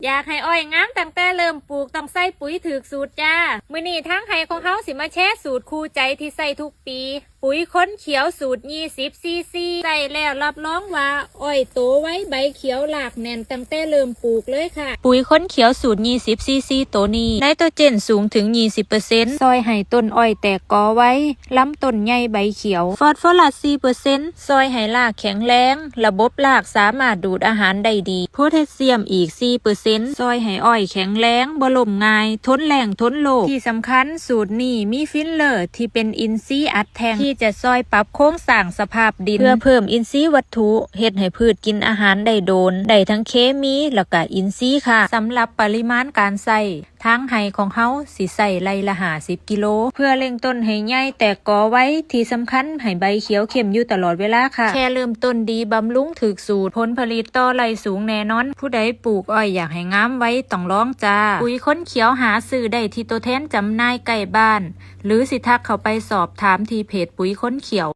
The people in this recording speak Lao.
ຢາກໃຫ້ອ້ອຍງາມຕັ້ງແຕ່ເລີ່ມປູກ ຕ້ອງໃສ່ປຸຍຖືກສູດຈ້າ. ມື້ນີ້ທາງໄຮ່ຂອງເຮົາຊິມາແຊສູດຄູ່ໃຈທີ່ໃຊ້ທຸກປີ, ປຸຍຄົນຂຽວສູດ ยี่สิบ ຊີຊີ ໃຊ້ແລ້ວຮັບຮອງວ່າອ້ອຍໂຕໄວ ໃບຂຽວລາກແໜ້ນຕັ້ງແຕ່ເລີ່ມປູກເລີຍຄ່ະ. ປຸຍຄົນຂຽວສູດ ยี่สิบ ຊີຊີ ໂຕນີ້ ໄນໂຕຣເຈນສູງເຖິງ ยี่สิบເປີເຊັນ ຊ່ອຍໃຫ້ຕົ້ນອ້ອຍແຕກກໍໄວ, ລຳຕົ້ນໃຫຍ່ໃບຂຽວ, ຟອດໂຟຣັສ ສີ່ເປີເຊັນ ຊ່ອຍໃຫ້ລາກແຂງແຮງ, ລະບົບລາກສາມາດດູດອາຫານໄດ້ດີ, ໂພແທສຊຽມອີກ ສີ່ເປີເຊັນ ຊ່ອຍໃຫ້ອ້ອຍແຂງແຮງ, ບໍ່ລົ້ມງ່າຍ, ທົນແລ້ງທົນໂລກ. ທີ່ສຳຄັນ ສູດນີ້ມີຟິນເລີທີ່ເປັນອິນຊີອັດແທ່ງ ທີ່ຈະຊ່ອຍປັບໂຄງສ້າງສະພາບດິນ ເພື່ອເພີ່ມອິນຊີວັດຖຸ, ເຮັດໃຫ້ພືດກິນອາຫານໄດ້ດົນ, ໄດ້ທັງເຄມີ ແລະກະອິນຊີຄ່ະ. ສຳລັບປະລິມານການໃຊ້ ທາງໄຮ່ຂອງເຮົາຊິໃຊ້ໄຮ່ລະ ຫ້າສິບ ກິໂລ ເພື່ອເລັ່ງຕົ້ນໃຫ້ໃຫຍ່ແຕກກໍໄວ, ທີ່ສຳຄັນໃຫ້ໃບຂຽວເຂັ້ມຢູ່ຕະຫຼອດເວລາຄ່ະ. ແຄ່ເລີ່ມຕົ້ນດີ, ບຳລຸງຖືກສູດ, ຜົນຜະລິດຕໍ່ໄຮ່ສູງແນ່ນອນ. ຜູ້ໃດປູກອ້ອຍຢາກໃຫ້ງາມໄວ ຕ້ອງລອງຈ້າ. ປຸຍຄົນຂຽວຫາຊື້ໄດ້ທີ່ໂຕແທນຈຳໜ່າຍໃກ້ບ້ານ ຫຼື ຊິທັກເຂົ້າໄປສອບຖາມທີ່ເພຈປຸຍຄົນຂຽວ.